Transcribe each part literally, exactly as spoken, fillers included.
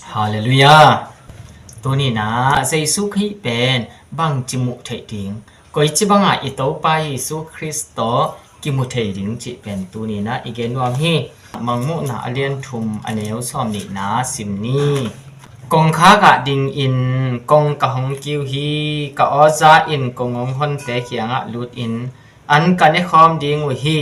Halleluiah. Tuni-in ah Jesu Khrih pen bangci muh theih ding, koici bangah i Topa Jesu Khrih tawh kimu thei ding cih pen tuni-in ah i gen nuam hi. Mangmuhna a lian thum a neu sawm nihna sim ni. Kongkhak ah dingin kong ka hong kiu hi, ka aw za in kong hong honte kiangah lutin an ka nekhawm ding uh hi.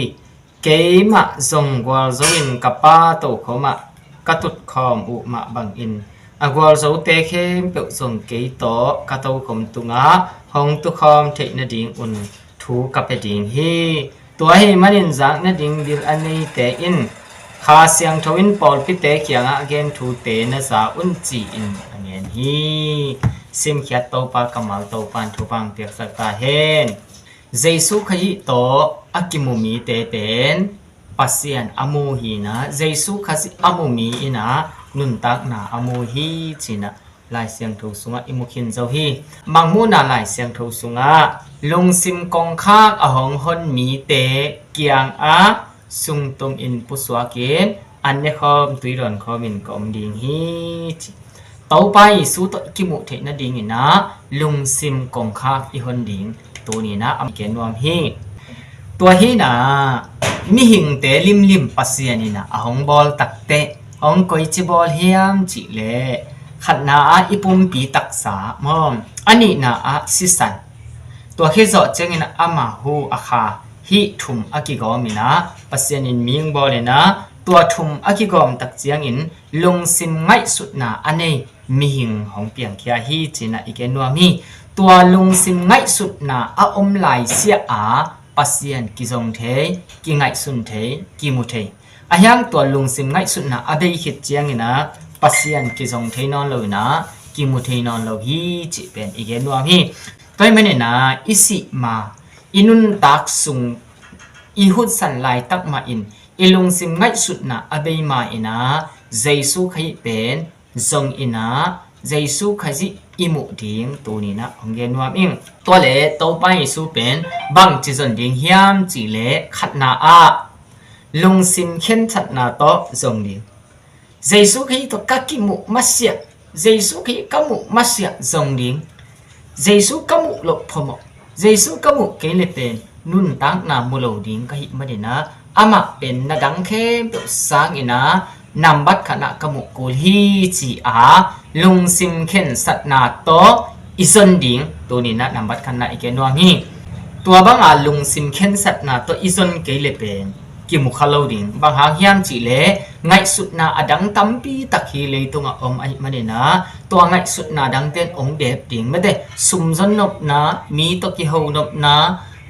Keimah zong gualzo in ka Pa tokhom ah ka tutkhawm uh mah bangin a gualzote khempeuh zong kei tawh ka tokhom tungah hong tukhawm theih nadingun thu ka pia ding hi. Tua ahih manin zak nading bil a neite in Kha Siangtho in pawlpite kiangah a gen thute na za un, ci-in a ngen hi. Simkhiat Topa kammal Topa in thupha piaksak ta hen. Jesu Khrih tawh a kimu mite pen Pasian a mu hi-in ah, Jesu Khrih a mu mi in ah nuntakna a mu hi, ci-in ah Lai Siangtho sungah i mu khin zo hi. Mangmuhna Lai Siangtho sungah lungsim kongkhak a hong hon mite kiangah sungtum in pusuakin an nekhawm, tui dawnkhawm in ka om ding hi, ci. Topa Jesu tawh i kimuh theih nadingin ah lungsim kongkhak i hon ding tuni-in ah a gen nuam hi. Tua hi-in ah mihingte limlim Pasian in ah a hong bawl takteh hong koici bawl hiam cih leh, khatna ah i pumpi taksa maw, a nihna ah sisan, tua khit zawh ciangin ah ama hu a kha, hih thum a kigawm in ah Pasian in mi hong bawl in ah, tua thum a kigawm tak ciangin lungsim ngaihsutna a nei mihing hong piangkhia hi, ci-in ah i gen nuam hi. Tua lungsim ngaihsutna a om laisiah a Pasian kizong thei, kingaihsun thei, kimu thei. Ahi hang tua lungsim ngaihsutna a bei khit ciangin ah Pasian kizong thei nawn lo in ah kimu thei nawn lo hi, cih pen i gen nuam hi. Tua ahih manin ah i sih ma, i nuntak sung, i hutsan laitak mah in i lungsim ngaihsutna a bei ma-in ah Jesu Khrih pen zong in ah Jesu Khrih i muh ding tuni-in ah hong gen nuam ing. Tua leh Topa Jesu pen bangci zon ding hiam cih leh, khatna ah lungsim khensatna tawh zong ding. Jesu Khrih tawh ka kimuh masiah, Jesu Khrih ka muh masiah zong ding. Jesu ka muh loh phamawh, Jesu ka muh kei le pen nuntakna mu lo ding ka hih manin ah amah pen na dang khempeuh sangin ah nambat khatna ka muh kul hi, ci-a lungsim khensatna tawh i zon ding tuni-in ah nambat khatna i gen nuam hi. Tua banga lungsim khensatna tawh i zon kei le pen kimu kha lo ding. Bang hang hiam cih leh ngaihsutna a dang tampi tak hi leitungah om ahih manin ah tua ngaihsutna dangte in hong dep ding. Mate, sumzon nopna, mi tawh kiho nopna,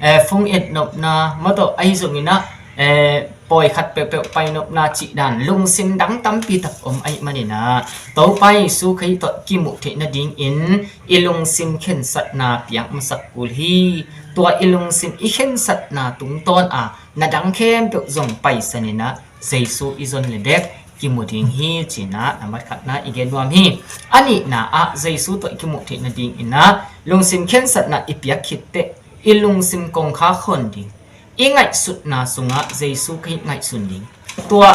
eh, fung et nopna, mawtaw ahi zongin ah, eh, pawi khat peuhpeuh pai nopna cih dan lungsim dang tampi tak om ahih manin ah Topa Jesu Khrih tawh kimuh theih nadingin i lungsim khensatna piak masak kul hi. Tua i lungsim i khensatna tungtawn a na dang khempeuh zong paisan in ah Jesu i zon le bek kimu ding hi, ci-in ah nambat khatna i gen nuam hi. A nihna ah Jesu tawh i kimuh theih nadingin ah lungsim khensatna i piak khit teh i lungsim kongkhak hon ding. I ngaihsutna sungah Jesu Khrih ngaihsun ding. Tua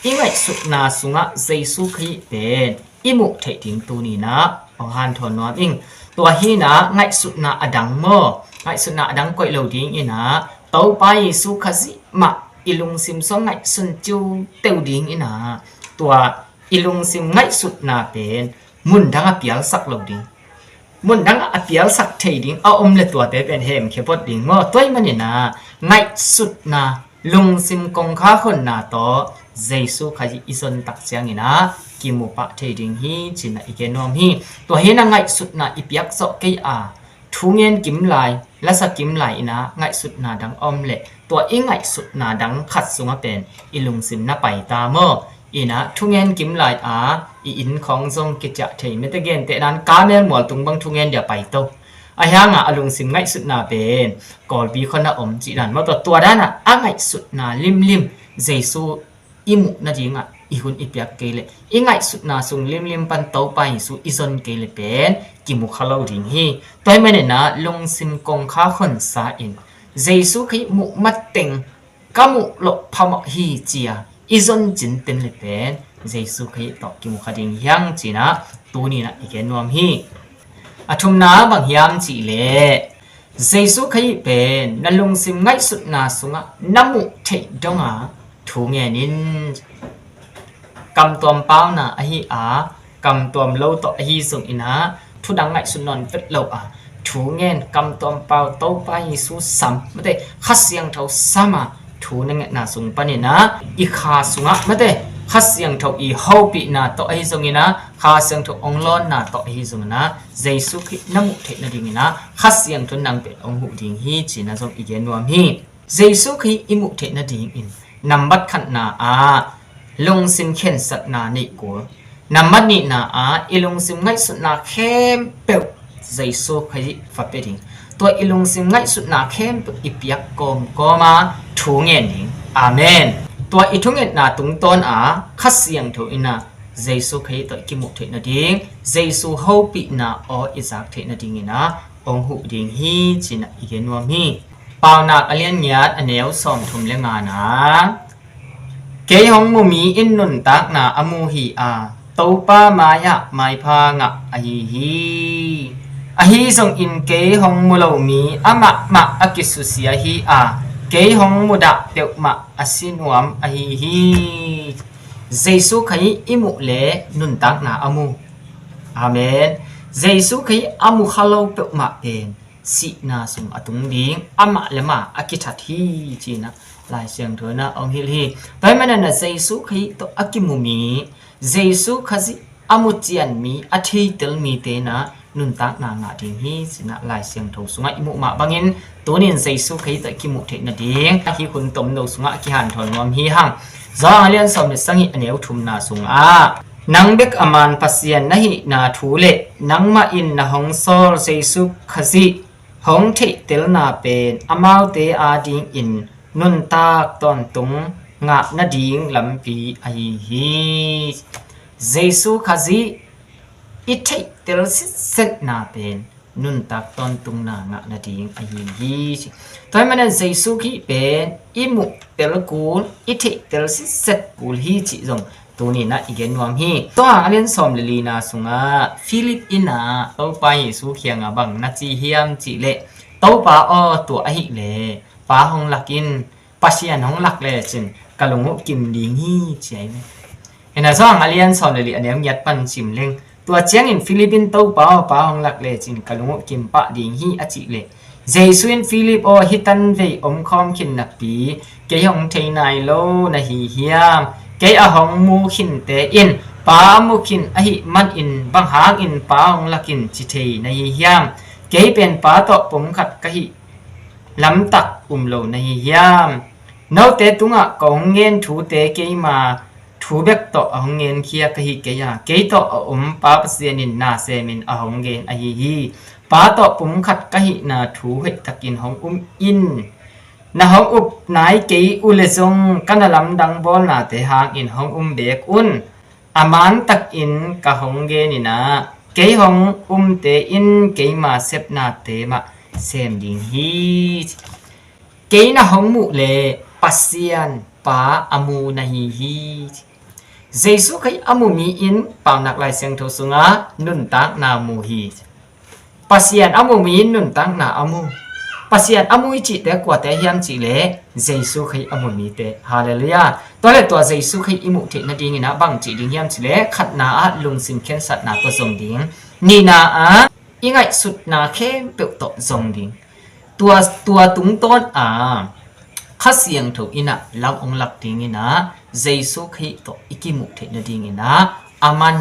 i ngaihsutna sungah Jesu Khrih pen i muh theih ding tuni-in ah hong hanthawn nuam ing. Tua hi-in ah ngaihsutna a dang maw, ngaihsutna a dang koih lo dingin ah Topa Jesu Khrih mah i lungsim sungah ngaihsun ciuteu dingin ah tua i lungsim ngaihsutna pen mun dang a pialsak lo ding. Mun dang a pialsak thei ding a om le tuate pen hemkhia phot ding maw. Tua ahih manin ah ngaihsutna, lungsim kongkhak honna tawh Jesu Khrih i zon tak ciangin ah kimu pah thei ding hi, ci-in ah i gen nuam hi. Tua hi-in ah ngaihsutna i piak zawh kei a, thungen kim lai, lasa kim lai in ah ngaihsutna dang om leh tua i ngaihsutna dang khat sungah pen i lungsim na pai ta maw. In ah thungen kim lai a i inn khawng zong kiciah thei, mate, gentehna in kamel mualtung bang thungen dia pai to. Ahi hang a lungsim ngaihsutna pen Kawlpi khawng a om cih dan maw, tua, tua dan a a ngaihsutna limlim Jesu i muh nadingah i hun i piak kei leh i ngaihsutna sung limlim pan Topa Jesu i zon kei leh pen kimu kha lo ding hi. Tua ahih manin ah lungsim kongkhak honsa in Jesu Khrih muh mateng ka muh loh phamawh hi, ci-a i zon cinten leh pen Jesu Khazih tawh kimu kha ding hi hang ci-in ah tuni-in ah i gen nuam hi. A thumna bang hiam cih leh Jesu Khazih pen na lungsim ngaihsutna sungah na muh theih dongah thu ngen in. Kamtuam pauna ahi a, kamtuam lo tawh ahi zongin ah, thudang ngaihsut nawn vet lo a, thu ngen, kamtuam pau Topa Jesu sam, mate, Kha Siangtho sam a, thu na ngetna sung panin ah, i kha sungah, mate, Kha Siangtho i hopihna tawh ahi zongin ah, Kha Siangtho ong lawnna tawh ahi zongin ah, Jesu Khazih na muh theih nadingin ah, Kha Siangtho nang pen ong huh ding hi ci-in ah zong i gen nuam hi. Jesu Khazih i muh theih nadingin nambat khatna ah lungsim khensatna neih kul. Nambat nihna ah i lungsim ngaihsutna khempeuh Jesu Khazih va pia ding. Tua i lungsim ngaihsutna khempeuh i piak kawmkawm a thu ngen ding. Amen. Tua i thungetna tungtawn a Kha Siangtho in ah Jesu Khazih tawh i kimuh theih nading, Jesu hopihna aw i zak theih nadingin ah ong huh ding hi ci-in ah i gen nuam hi. Paunak a lian giat a neu sawmthum le ngana, kei hong mu mi in nuntakna a mu hi a, Topa mai-ah maipha ngah ahi hi. Ahi zongin kei hong mu lo mi amah mah a kisusia hi a, kei hong mudah peuhmah a si nuam ahi hi. Jesu Khazih i muh leh nuntakna a mu. Amen. Jesu Khazih a mu kha lo peuhmah pen sihna sung a tung ding, amah le amah a kithat hi ci-in ah Lai Siangtho in ah ong hilh hi. Tua ahih manin ah Jesu Khazih tawh a kimu mi, Jesu Khazih a mu cian mi, a theitel mite in ah nuntakna ngah ding hi ci-in ah Lai Siangtho sungah i muh mah bangin tuni-in Jesu Khazih tawh i kimuh theih nading ahi hun tomno sungah a kihanthawn nuam hi hang. Johan a lian sawm le sagih a neu thumna sungah, nang bek a man Pasian na hihna thu le nangmah in na hong sawl Jesu Khazih hong theihtelna pen amaute adingin nuntak tawntung ngah nading lampi ahi hi. Jesu Khazih i theihtel sitsetna pen nuntak tawntungna ngah nading ahi hi. Tua ahih manin Jesu Khazih pen i muh tel kul, i theihtel sitset kul hi cih zong tuni-in ah i gen nuam hi. Johan a lian sawm le lina sungah Philip in ah Topa Jesu kiangah bang na ci hiam cih leh, Topa aw, tua ahih leh Pa hong lak in, Pasian hong lak lecin ka lung uh kim ding hi ci ahi ve. Hi-in ah Johan a lian sawm le li a neu giat pan sim leng, tua ciangin Philip in Topa aw, Pa hong lak lecin ka lung uh kim pah ding hi a cih leh, Jesu in Philip aw, hih tan vei omkhawm khin nakpi kei hong thei nai lo na hi hiam? Kei a hong mu khinte in Pa a mu khin ahih manin bang hangin Pa hong lak in ci thei na hi hiam? Kei pen Pa tawh pumkhat ka hih lamtak um lo na hi hiam? Note tungah ka hong ngen thute keima thu bek tawh a hong ngenkhia ka hi kei a, kei tawh a om Pa Pasian in na semin a hong gen ahi hi. Pa tawh pumkhat ka hihna thu hoihtakin hong um in. Na hong up nai kei uh leh zong ka na lamdang bawlnate hangin hong um beek un. A mantakin ka hong gen in ah, kei hong umte in keima sepnate mah sem ding hi. Kei na hong muh leh Pasian Pa a mu na hi hi. Jesu Khazih a mu mi in Paunak Lai Siangtho sungah nuntakna mu hi. Pasian a mu mi in nuntakna a mu. Pasian a mu i cihte kuate hiam cih leh Jesu Khazih a mu mite. Halleluiah. Tua leh tua Jesu Khazih i muh theih nadingin ah bang cih ding hiam cih leh, khatna ah lungsim khensatna tawh zong ding. Nihna ah i ngaihsutna khempeuh tawh zong ding. Tua, tua tungtawn a Kha Siangtho in ah lam ong lak dingin ah Jesu Khazih tawh i kimuh theih nadingin ah a man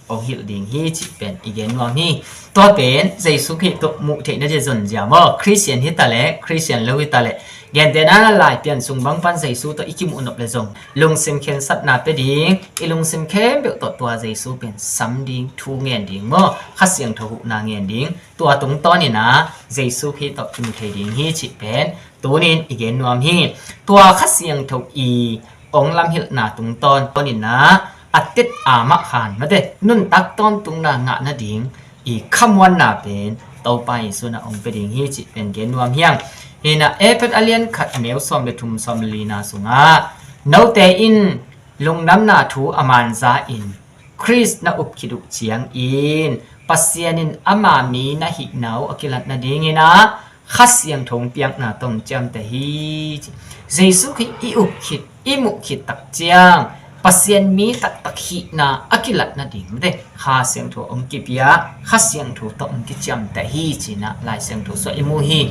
ong hilh ding hi cih pen i gen nuam hi. Tua pen Jesu Khazih tawh muh theih nading zonzia maw? Khristian hi ta leh, Khristian lo hi ta leh, gentehna in Laipian sung bang pan Jesu tawh i kimuh nop leh zong lungsim khensatna pia ding, i lungsim khempeuh tawh tua Jesu pen sam ding, thu ngen ding maw? Kha Siangtho huhna ngen ding. Tua tungtawn in ah Jesu Khazih tawh kimu thei ding hi cih pen tuni-in i gen nuam hi. Tua Kha Siangtho i ong lamhilhna tungtawn, tawn in ah a tet a mah khan, mate, nuntak tawntungna ngah nading i khamuanna pen Topa Jesu in ah ong pia ding hi cih pen gen nuam hi hang. Hi-in ah Efesa a lian khat a neu sawm le thum, sawm le lina sungah, note in Lungdamna thu a manza in Khrist na up khit uh ciangin Pasian in ama mi na hihna uh a kilat nadingin ah Kha Siangtho hong piakna tawh hong ciamteh hi. Jesu Khrist i up khit, i muh khit tak ciang Pasian mi taktak hihna a kilat nading mate Kha Siangtho hong kipia, Kha Siangtho tawh hong kiciamteh hi ci-in ah Lai Siangtho sungah i mu hi.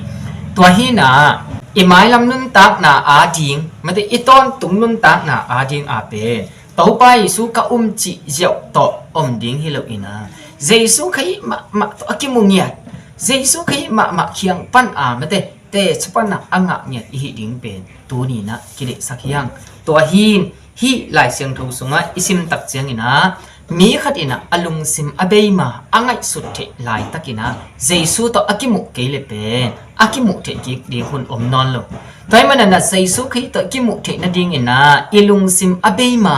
Tua hi-in ah i mailam nuntakna ading mate i tawntung nuntakna ading a pen Topa Jesu ka um cih ziau tawh om ding hi lo-in ah Jesu Khrist mahmah tawh a kimu ngiat, Jesu Khrist mahmah kiang pan a mate teci pan a a ngah ngiat i hih ding pen tuni-in ah kideihsak hi hang. Tua hi-in hih Lai Siangtho sungah i sim tak ciangin ah mi khat in ah a lungsim a bei ma, a ngaihsut theih laitakin ah Jesu tawh a kimuh kei le pen a kimuh theih kik ding hun om nawn lo. Tua ahih manin ah Jesu Khrist tawh kimuh theih nadingin ah i lungsim a bei ma,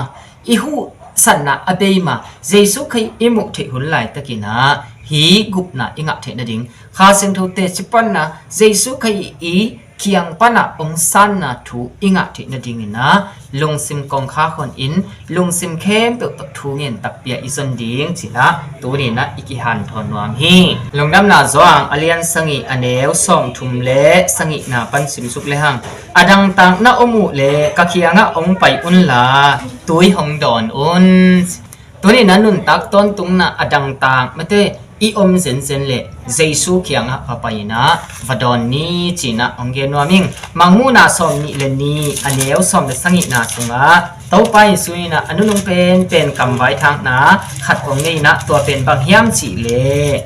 i huhsanna a bei ma Jesu Khrist i muh theih hun laitakin ah hih gupna i ngah theih nading, Kha Siangtho teci pan a Jesu Khrist i kiang pan a hong sanna thu i ngah theih nadingin ah lungsim kongkhak hon in lungsim khempeuh tawh thu ngen takpi a i zon ding ci-in ah tuni-in ah i kihanthawn nuam hi. Lungdamna Johan a lian sagih a neu sawmthum le sagihna pan simsuk le hang. A dangtak na om uh leh ka kiangah hong pai unla tui hong dawn un. Tuni-in ah nuntak tawntungna a dangtak mate i om zenzen leh Jesu kiangah va pai-in ah va dawn ni ci-in ah hong gen nuam ing. Mangmuhna sawmnih le nih a neu sawm le sagihna sungah Topa Jesu in ah a nunung penpen kamvaithakna khat hong nei-in ah tua pen bang hiam cih leh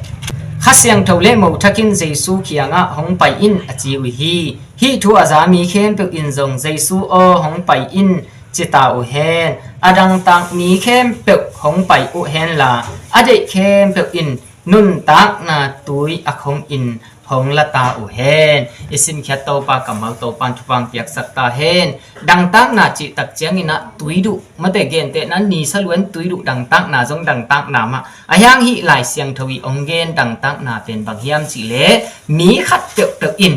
Kha Siangtho le mo thak in Jesu kiangah hong pai in a ci uh hi. Hih thu a za mi khempeuh in zong Jesu aw hong pai in ci ta uh hen. A dangtak mi khempeuh hong pai uh henla a deih khempeuh in nuntakna tui a khong in hong la ta uh hen. I simkhiat Topa kammal Topa in thupha hong piaksak ta hen. Dangtakna cih tak ciangin ah tui duh mate gentehna ni saluan tui duh dangtakna zong dangtakna mah. Ahi hang hih Lai Siangtho i hong gen dangtakna pen bang hiam cih leh mi khat peuhpeuh in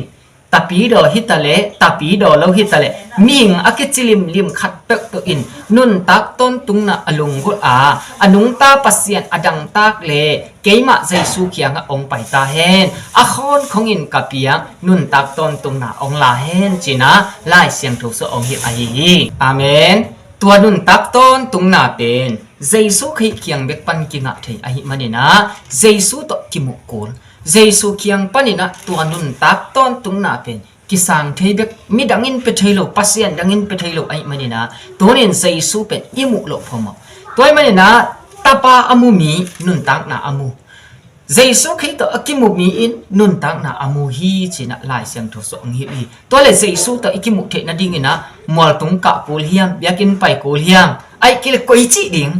tapidaw hi ta leh, tapidaw lo hi ta leh, mihing a kici limlim khat peuhpeuh in nuntak tawntungna a lunggulh a, a nungta Pasian a dangtak leh keimah Jesu kiangah hong pai ta hen. A khawn khong in ka piak nuntak tawntungna hong la hen ci-in ah Lai Siangtho sungah hong hilh ahi hi. Amen. Tua nuntak tawntungna pen Jesu Khrist kiang bek pan kingah thei ahih manin ah Jesu tawh kimuh kul. Jesu kiang panin ah tua nuntak tawntungna pen kisang thei bek, midang in pia thei lo, Pasian dang in pia thei lo ahih manin ah tuni-in Jesu pen i muh loh phamawh. Tua ahih manin ah Tapa a mu mi nuntakna a mu, Jesu Khrist tawh a kimu mi in nuntakna a mu hi ci-in ah Lai Siangtho sungah hong hilh hi. Tua leh Jesu tawh i kimuh theih nadingin ah mualtung kah kul hiam, biakinn pai kul hiam, ahih kei leh koi cih ding?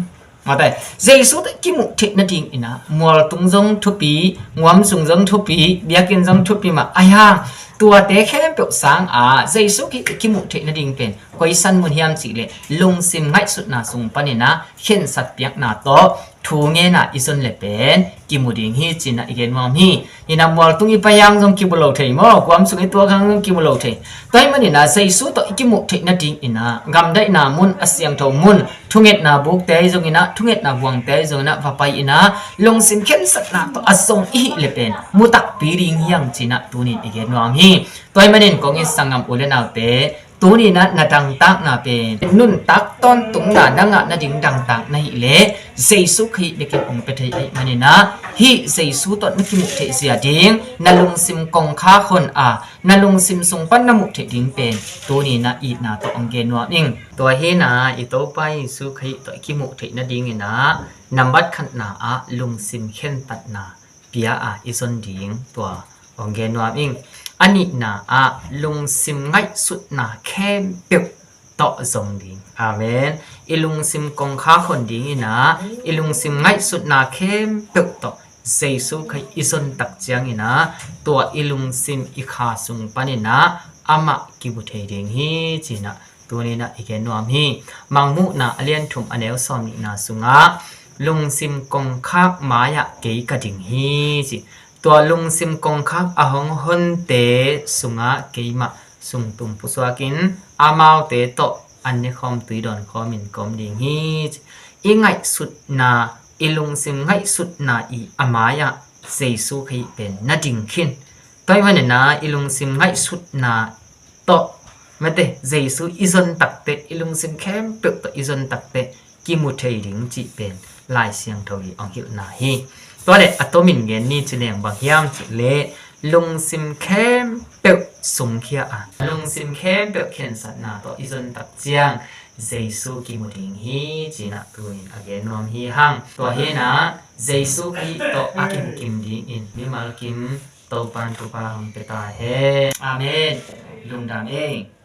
Mate, Jesu tawh i kimuh theih nadingin ah mualtung zong thupi, nguam sung zong thupi, biakinn zong thupi mah ahi hang, tuate khempeuh sangah Jesu Khrist tawh i kimuh theih nading pen koi san mun hiam cih leh lungsim ngaihsutna sung panin ah khensat piakna tawh thu ngen a i zon leh pen kimu ding hi ci-in ah i gen nuam hi. Hi-in ah mualtung i pai hang zong kimu lo thei maw, kuam sung i tuak hang zong kimu lo thei. Tua ahih manin ah Jesu tawh i kimuh theih nadingin ah gamdaihna mun, a siangtho mun, thungetna bukte ahi zongin ah, thungetna buangte ahi zongin ah va pai-in ah lungsim khensatna tawh a zong i hih leh pen mu takpi ding hi hang ci-in ah tuni-in i gen nuam hi. Tua ahih manin kong it sanggam u le naute, tuni-in ah na dangtakna pen nuntak tawntungna na ngah nading dangtak na hih leh Jesu Khrist bek in hong pia thei ahih manin ah hih Jesu tawh na kimuh theih zia ding na lungsim kongkhak hon a, na lungsim sung pan na muh theih ding pen tuni-in ah itna tawh hong gen nuam ing. Tua hi-in ah i Topa Jesu Khrist tawh i kimuh theih nadingin ah nambat khatna ah lungsim khentatna pia a i zon ding tua hong gen nuam ing. A nihna ah lungsim ngaihsutna khempeuh tawh zong ding. Amen. I lungsim kongkhak hon dingin ah i lungsim ngaihsutna khempeuh tawh Jesu Khrist i zon tak ciangin ah tua i lungsim i kha sung panin ah amah kimu thei ding hi ci-in ah tuni-in ah i gen nuam hi. Mangmuhna a lian thum a neu sawmnihna sungah lungsim kongkhak mai-ah kei ka ding hi ci. Tua lungsim kongkhak a hong honte sungah keimah sungtum pusuakin amaute tawh an ne khawm tui dawn khawmin ka om ding hi. I ngaihsutna, i lungsim ngaihsutna i a mai-ah Jesu ka hih pen na ding khin. Tua ahih manin ah i lungsim ngaihsutna tawh, mate, Jesu i zon takteh, i lungsim khempeuh tawh i zon takteh kimu thei ding cih pen Lai Siangtho i hong hilhna hi. Tua leh a tomin gen ni ci leng bang hiam cih leh lungsim khempeuh sungkhia a, lungsim khempeuh khensatna tawh i zon tak ciang Jesu kimu ding hi ci-in ah tu-in a gen nuam hi hang. Tua hi-in ah Jesu Khrih tawh a kimu kim dingin mimal kim Topa'n thupha hong pia ta hen. Amen. Lungdam ei.